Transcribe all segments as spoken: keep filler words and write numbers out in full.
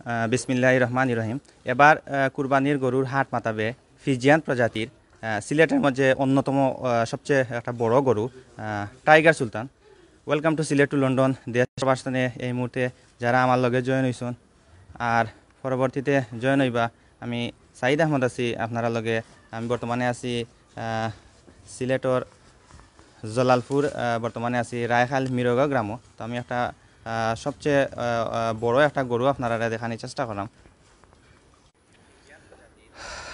আহ, বিসমিল্লাহির রহমানির রহিম। এবার, আহ, কুরবানির গরুর হাট মাতাবে ফিজিয়ান প্রজাতির, আহ, সিলেটের মধ্যে অন্যতম, আহ, সবচেয়ে একটা বড় গরু, আহ, টাইগার সুলতান। Welcome to Sylhet to London. দেশ প্রবাস থানে এই মুহূর্তে যারা আমার লগে জয়েন হইছন আর পরবর্তীতে জয়েন হইবা, আমি সাইদ আহমদ আছি আপনারা লগে। আমি বর্তমানে আছি, আহ, সিলেটর জলালপুর, আহ, বর্তমানে আছি রায়খাল মিরগাঁও গ্রামো। তো আমি একটা, আহ, সবচেয়ে, আহ, আহ, বড় একটা গরু আপনারারে দেখানির চেষ্টা করলাম।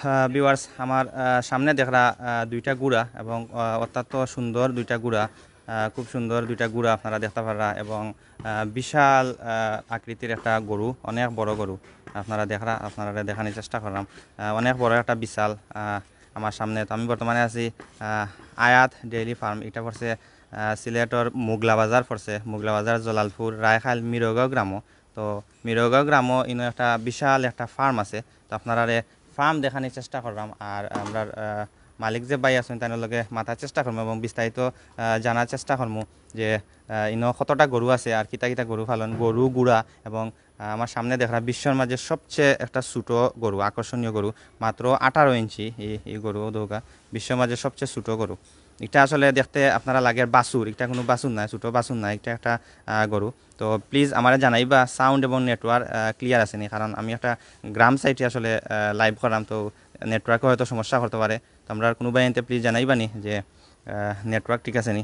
আহ, viewers, আমার, আহ, সামনে দেখরা, আহ, দুইটা গুড়া এবং, আহ, অত্যন্ত সুন্দর দুইটা গুড়া, আহ, খুব সুন্দর দুইটা গুড়া আপনারা দেখতা পাররা এবং, আহ, বিশাল, আহ, আকৃতির একটা গরু, অনেক বড় গরু আপনারা দেখরা, আপনারারে দেখানির চেষ্টা করলাম। আহ, অনেক বড় একটা বিশাল, আহ, আমার সামনে। তো আমি বর্তমানে আছি, আহ, আয়াত ডেইরি ফার্ম। এটা পড়ছে, আহ, সিলেটর মোগলা বাজার পড়ছে, মোগলা বাজার, জলালপুর, রায়খাল, মিরগাঁও গ্রামো। তো মিরগাঁও গ্রামো ইনো একটা বিশাল একটা ফার্ম আছে। তো আপনারারে ফার্ম দেখানির চেষ্টা করলাম। আর আমরার, আহ, মালিক যে ভাই আছইন, তাইনর লগে মাতার চেষ্টা করমু এবং বিস্তারিত, আহ, জানার চেষ্টা করমু যে, আহ, ইনো কতটা গরু আছে আর কিতা কিতা গরু পালন, গরু, গুড়া এবং, আহ, আমার সামনে দেখরা বিশ্বর মাঝে সবচেয়ে একটা ছোট গরু, আকর্ষণীয় গরু, মাত্র আঠারো ইঞ্চি এই, এই গরু দৌগা, বিশ্বর মাঝে সবচেয়ে ছোট গরু। এটা আসলে দেখতে আপনারা লাগের বাছুর, এটা কোনো বাছুর নায়, ছোট বাছুর নায়, এটা একটা, আহ, গরু। তো please আমারে জানাইবা sound এবং network, আহ, clear আছে নি, কারণ আমি একটা গ্রাম সাইডে আসলে, আহ, live করাম, তো network-ও হয়তো সমস্যা করতে পারে। তো আমরার কোনো ভাইয়াইন্তে please জানাইবা নি যে, আহ, network ঠিক আছে নি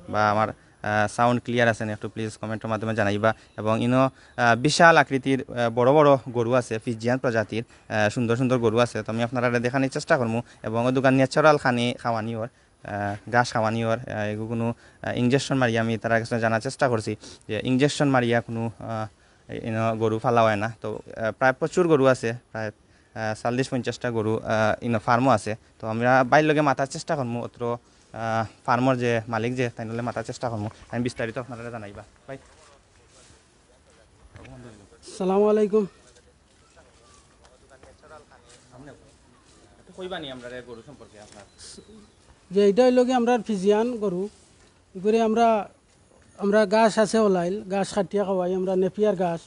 বা আমার, আহ, sound clear আছে নি, একটু please comment-র মাধ্যমে জানাইবা। এবং ইনো, আহ, বিশাল আকৃতির, আহ, বড় বড় গরু আছে, ফিজিয়ান প্রজাতির, আহ, সুন্দর সুন্দর গরু আছে। তো আমি আপনারারে দেখানির চেষ্টা করমু এবং ওই দোকান natural খানি খাওয়ানি ওর, আহ, ঘাস খাওয়ানি ওর, আহ, এগু কোনো, আহ, injection মারিয়া আমি তারার কাছে জানার চেষ্টা করছি যে injection মারিয়া কোনো, আহ, ইনো গরু ফালা হয় না। তো, আহ, প্রায় প্রচুর গরু আছে, প্রায়, আহ, চল্লিশ পঞ্চাশটা গরু, আহ, ইনো ফার্মও আছে। তো আমরা ভাইর লগে মাতার চেষ্টা করমু, অত্র, আহ, ফার্মর যে মালিক যে, তাইনর লগে মাতার চেষ্টা করমু। আমি বিস্তারিত আপনারারে জানাইবা। ভাই। সালামু আলাইকুম। একটু কইবা নি আমরারে গরু সম্পর্কে আপনার? যে এটা হইল কি আমরার ফিজিয়ান গরু, এগুরে আমরা, আমরা ঘাস আছে ওলাইল, ঘাস কাটিয়া খাওয়াই, আমরা নেপিয়ার ঘাস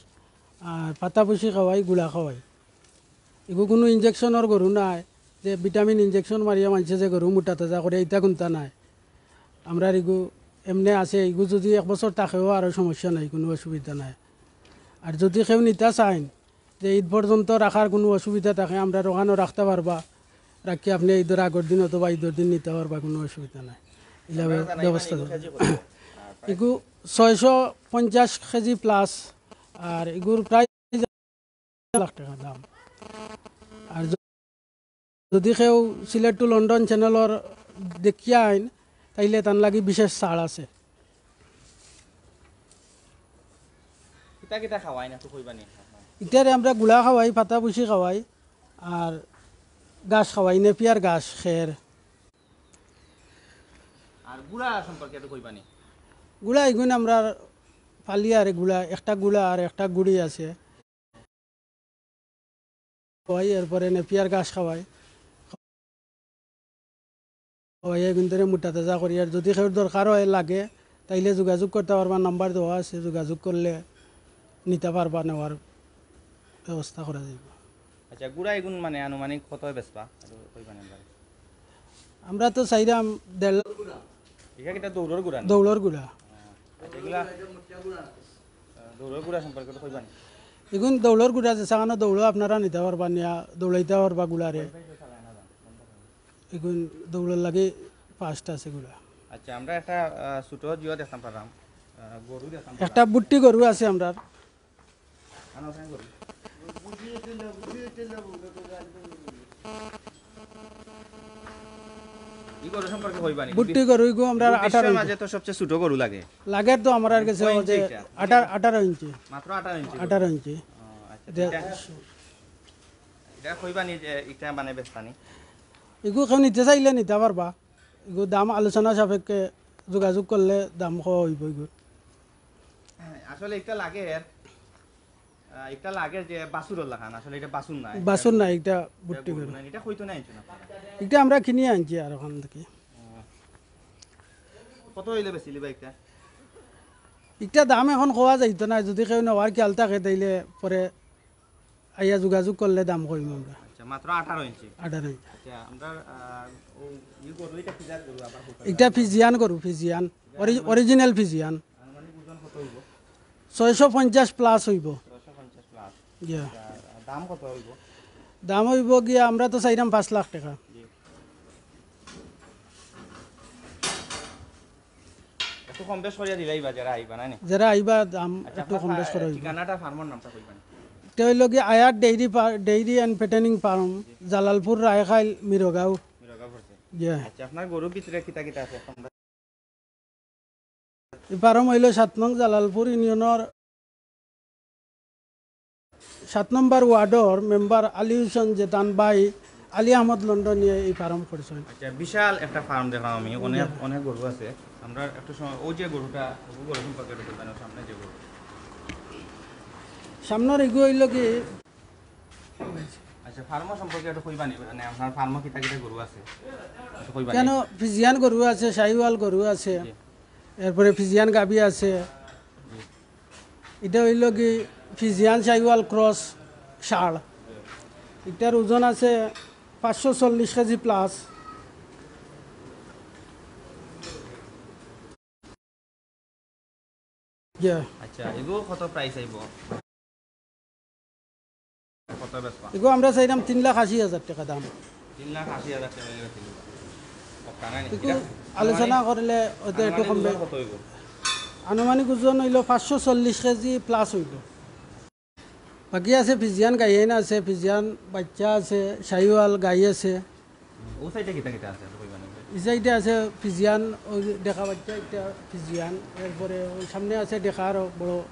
আর পাতা পুষি খাওয়াই, গুড়া খাওয়াই। এগু কোনো ইঞ্জেকশনর গরু নায়, যে ভিটামিন ইঞ্জেকশন মারিয়া মানছে যে গরু মোটা তাজা করে, এটা কোনটা নায়। আমরার এগু এমনে আছে, এগু যদি এক বছর থাকেও আরও সমস্যা নাই, কোনো অসুবিধা নাই। আর যদি কেউ নিতা চাইন, যে ঈদ পর্যন্ত রাখার কোনো অসুবিধা থাকে, আমরার ওখানও রাখতা পারবা, রাখি আপনে ঈদর আগর দিন অথবা ঈদর দিন নিতা পারবা, কোনো অসুবিধা নাই। ইলা আপনারা জানাইবা ব্যবস্থা নি, আছে। এগু কেজি কত? এগু ছয়শো পঞ্চাশ কেজি plus, আর এগুর প্রাইস লাখ টাকা দাম। আর য-, যদি কেউ সিলেট to লন্ডন চ্যানেলর দেখিয়া আইন, তাইলে তান লাগি বিশেষ ছাড় আছে। কিতা কিতা খাওয়াই না তো কইবা নি? ইটারে আমরা গুড়া খাওয়াই, পাতা পুষি খাওয়াই, আর ঘাস খাওয়াই, নেপিয়ার ঘাস, খের। আর গুড়া সম্পর্কে একটু কইবা নি? গুড়া এগুন আমরা পালি আর গুড়া, একটা গুড়া আর একটা গুড়ি আছে। খাওয়াই, এরপরে নেপিয়ার ঘাস খাওয়াই। খাওয়াই এগুন ধরে মোটা তাজা করি। আর যদি কেউর দরকার হয়, লাগে, তাইলে যোগাযোগ করতা পারবা, নাম্বার দেওয়া আছে, যোগাযোগ করলে নিতা পারবা, নেওয়ার ব্যবস্থা করা যাইব। আচ্ছা, গুড়া এগুন মানে আনুমানিক কত বেচবা? একটু কইবা নি আমরারে। আমরা তো চাইরাম দেড় লাখ। ইটা কিতা দৌড়র গুড়া নি? দৌড়র গুড়া। আচ্ছা, এগুলা, আহ, দৌড়র গুড়া সম্পর্কে একটু কইবা নি? এগুন দৌড়র গুড়া যে সাগানো দৌড়ো আপনারা নিতা পারবা নিয়া, দৌড়াইতা পারবা গুড়ারে। এগুন দৌড়র লাগি fast আছে গুড়া। আচ্ছা, আমরা একটা, আহ, ছোট জিও দেখতাম পারলাম, আহ, গরু দেখতাম পারলাম। একটা বুট্টি গরু আছে আমরার। আনো, ওখানে গরু। ই গরু সম্পর্কে কইবা নি? বুট্টি গরু এগু আমরার বিশ্বের আঠারো ইঞ্চি। মাঝে তো সবচেয়ে ছোট গরু লাগে। লাগের তো আমরার গেছে কয় ইঞ্চি যে এটা? আঠারো, আঠারো ইঞ্চি। মাত্র আঠারো ইঞ্চি গরু? আঠারো ইঞ্চি। ও, আচ্ছা, যে এটা, এটা কইবা নি যে এটা মানে বেচতা নি? এগু কেউ নিতে চাইলে নিতা পারবা। এগু দাম আলোচনা সাপেক্ষে যোগাযোগ করলে দাম কওয়া অইব এগুর। আসলে এটা লাগে এর, আহ, এটা লাগে যে বাছুরর লাখান, আসলে এটা বাছুর না, এটা বাছুর না, এটা এটা বুট্টি গরু গরু। না, এটা কইতো না আনছো না আপনারা? এটা আমরা কিনিয়া আনছি আর ওখান থেকে। ও। কত হইলে বেচিলি বা এটা? এটা দাম এখন কওয়া যাইতো না, যদি কেউ নেওয়ার খেয়াল থাকে তাইলে পরে আইয়া যোগাযোগ করলে দাম কইমু আমরা। আচ্ছা, মাত্র আঠারো ইঞ্চি। আঠারো ইঞ্চি। আচ্ছা, আমরা আহ, ও ই গরু, এটা ফিজার গরু, আবার কোথায়? এটা ফিজিয়ান গরু, ফিজিয়ান, অরি- অরিজিনাল ফিজিয়ান। আনুমানিক ওজন কত হইব? ছয়শো পঞ্চাশ প্লাস হইব। ছয়শো পঞ্চাশ প্লাস। ইয়া। দাম কত হইব? দাম হইব গিয়া, আমরা তো চাইরাম পাঁচ লাখ টাকা। একটু কম বেশ করিয়া দিলাই বা যারা আইবা না নি? যারা আইবা দাম আচ্ছা, একটু আপনার কম বেশ ফা- করা হইব। ঠিকানাটা, ফার্মর নামটা কইবা নি? এটা হইল গিয়া আয়াত ডেইরি পা- ডেইরি অ্যান্ড পেটেনিং ফার্ম, জালালপুর রায়খাইল মিরগাঁও। মিরগাঁও পড়ছে। ইয়া। আচ্ছা, আপনার গরুর ভিতরে কিতা কিতা আছে? আপনার এই ফার্ম হইল সাত নং জালালপুর ইউনিয়নর সাত নম্বর ওয়ার্ডর মেম্বার আলী হোসেন জেদান ভাই আলী আহমদ লন্ডনিয়ে এই ফার্ম করছেন। আচ্ছা, বিশাল একটা ফার্ম দেখলাম আমি, অনেক অনেক গরু আছে। আমরা একটু সময় ওই যে গরুটা, ওই গরু সম্পর্কে একটু বলবেন, ওই সামনে যে গরু। সামনের এগু হইল কি, আচ্ছা, ফার্ম সম্পর্কে একটু কইবা নি, মানে আপনার ফার্মও কিতা কিতা গরু আছে, একটু কইবা নি? কেন ফিজিয়ান গরু আছে, শাহিওয়াল গরু আছে, জি। এরপরে ফিজিয়ান গাভি আছে। এটা হইল কি ফিজিয়ান শাহিওয়াল ক্রস ষাঁড়। এটার ওজন আছে পাঁচশো চল্লিশ কেজি প্লাস। ইয়া। আচ্ছা, এগু কত প্রাইস আইব? কত বেচবা? এগু আমরা চাইলাম তিন লাখ আশি হাজার টাকা দাম। তিন লাখ আশি হাজার টাকা হইলে বেচি দিবা। পক্কা না নি? একটু এটা আলোচনা আনুমানিক করলে হয়তো একটু আনুমানিক কমবে। ওজন কত হইব? আনুমানিক ওজন হইল পাঁচশো চল্লিশ কেজি প্লাস হইল। বাকি আছে ফিজিয়ান গাইন আছে, ফিজিয়ান বাচ্চা আছে, শাহিওয়াল গাই আছে। ও সাইডে কিতা কিতা আছে একটু কইবা নি? এই সাইডে আছে ফিজিয়ান, ওই দেখা বাচ্চা একটা ফিজিয়ান, এরপরে ওই সামনে আছে দেখা আরো বড়।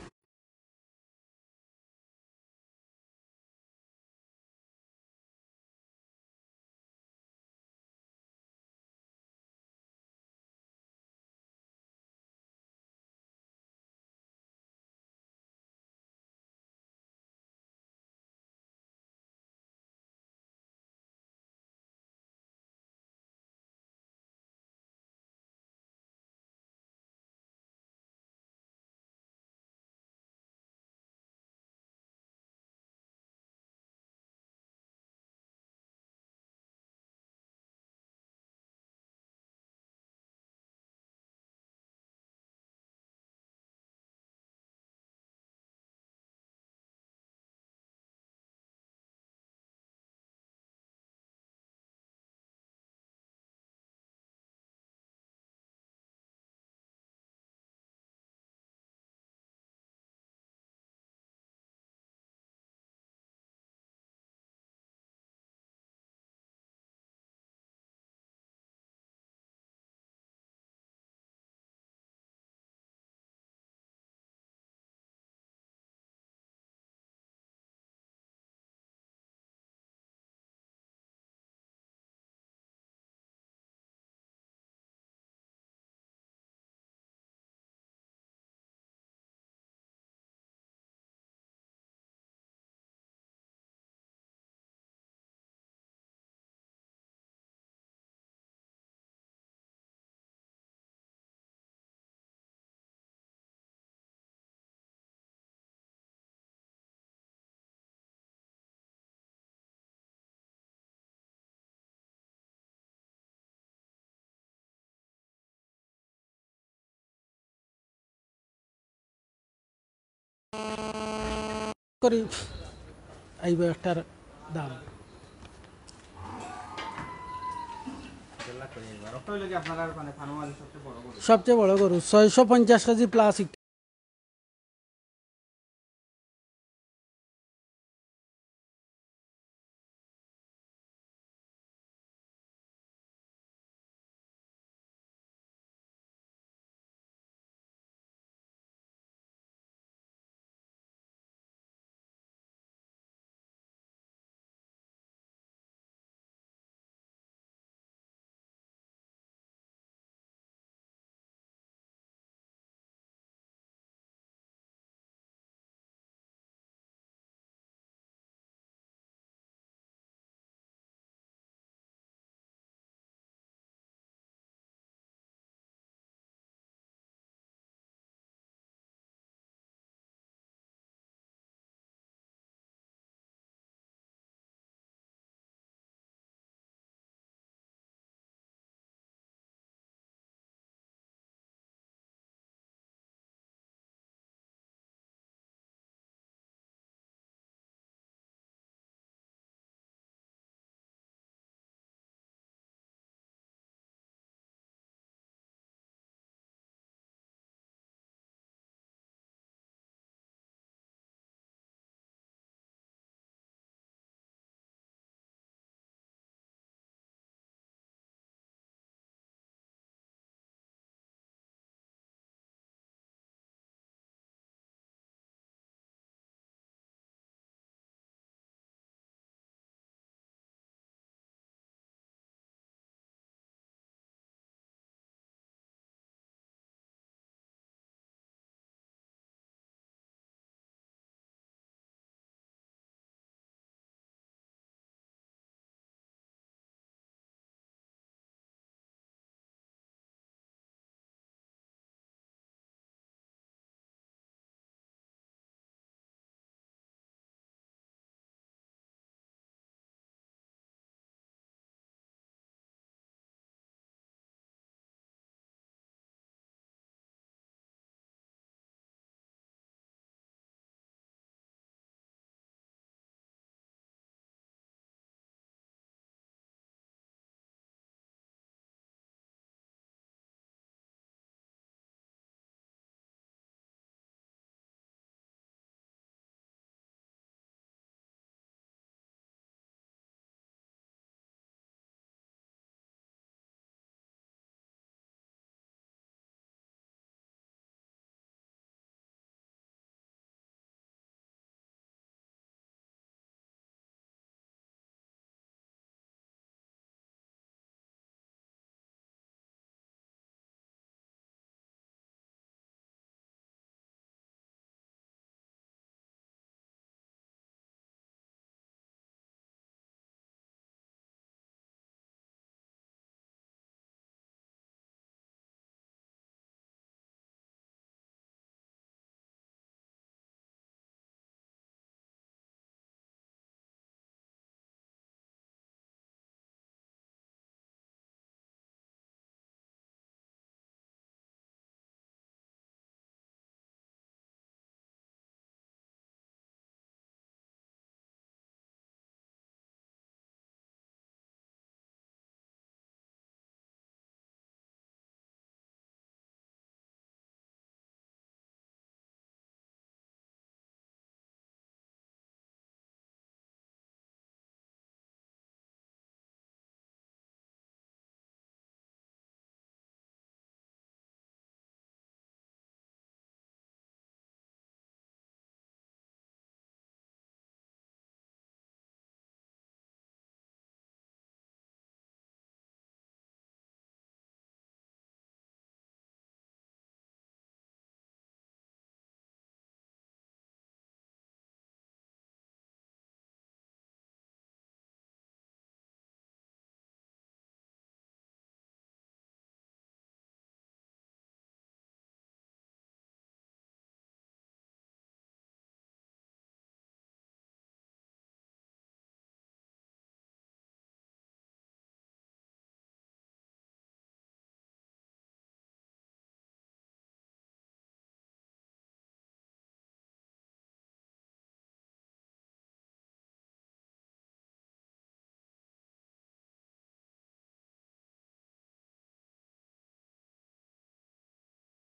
করি আইব একটার দাম। দেড় লাখ করে নিবা। ওটা হইলো কি আপনার আর মানে ফার্মের মাঝে সবচেয়ে বড় গরু? সবচেয়ে বড় গরু, ছয়শো পঞ্চাশ কেজি প্লাস।